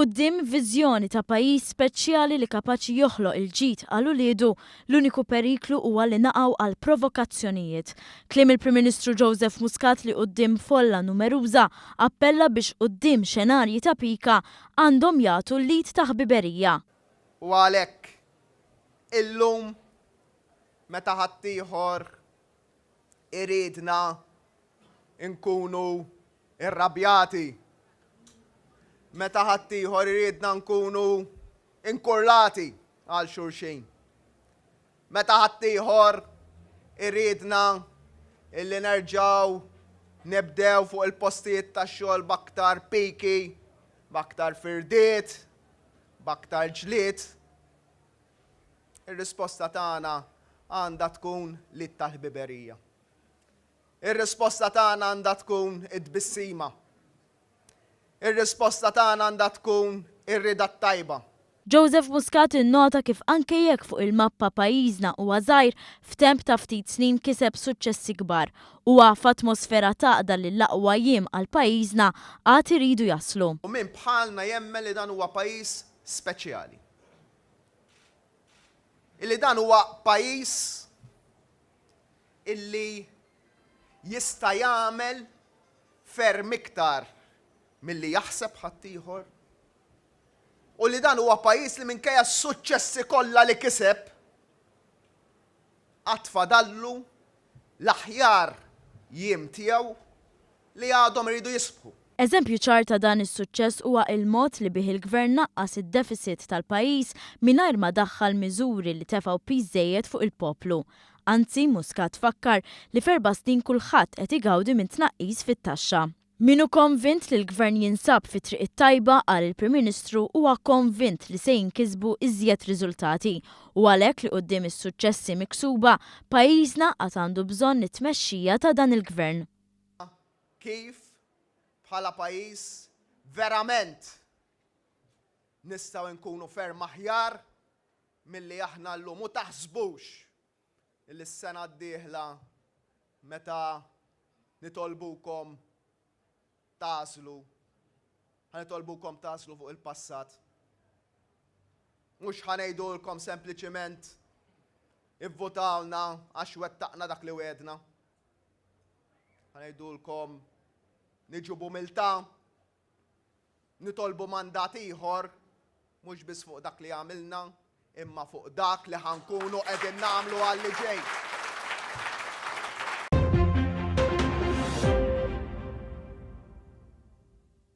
Quddiem viżjoni ta' pajjiż speċjali li kapaċi joħloq il-ġid għal uliedu, l-uniku periklu huwa li naqgħu għal provokazzjonijiet. Kliem il-Prim Ministru Joseph Muscat li quddiem folla numeruża appella biex quddiem xenarji ta' pika għandhom jagħtu l-id ta' ħbiberija. U għalhekk, illum meta ħaddieħor iridna nkunu irrabjati, meta ħaddieħor iridna nkunu inkurlati għal xulxin, meta ħaddieħor iridna illi nerġgħu nibdew fuq il-postijiet tax-xogħol b'aktar piki, b'aktar firdiet, b'aktar ġlied, ir-risposta tagħna għandha tkun l-id tal-ħbiberija. Ir-risposta tagħna għandha tkun it-tbissima. Ir-risposta tagħna għandha tkun ir-rieda t-tajba. Joseph Muscat innota kif anke jekk fuq il-mappa pajjiżna huwa żgħir, f'temp ta' ftit snin kiseb suċċessi kbar. Huwa f'atmosfera t'għaqda li l-aqwa jiem għal pajjiżna għad iridu jaslu. U min bħalna jemmen li dan huwa pajjiż speċjali. Illi dan huwa pajjiż illi jista' jagħmel ferm iktar milli jaħseb ħaddieħor u li dan huwa pajjiż li minkejja s-suċċessi kollha li kiseb għad fadallu l-aħjar jiem tiegħu li għadhom iridu jisbħu. Eżempju ċar ta' dan is-suċċess huwa il-mod li bih il-Gvern naqqas id-deficit tal-pajjiż mingħajr ma daħħal miżuri li tefgħu piż żejjed fuq il-poplu. Anzi, Muscat fakkar li f'erba' snin kulħadd qed igawdi minn tnaqqis fit-taxxa. Min hu konvint li l-Gvern jinsab fit-triq it-tajba, qal il-Prim Ministru, huwa konvint li se jinkisbu iżjed riżultati u għalhekk li quddiem is-suċċessi miksuba, pajjiżna għad għandu bżonn it-tmexxija ta' dan il-Gvern. Kif bħala pajjiż verament nistgħu nkunu ferm aħjar milli aħna llum u taħsbux li s-sena d-dieħla meta nitolbukom tagħżlu, ħa nitolbukom tagħżlu fuq il-passat. Mhux ħa ngħidulkom sempliċiment ivvutawna għax wettaqna dak li wegħdna. Ħa ngħidulkom niġu b'umiltà, nitolbu mandat ieħor mhux biss fuq dak li għamilna, imma fuq dak li ħa nkunu qegħdin nagħmlu għal li ġej.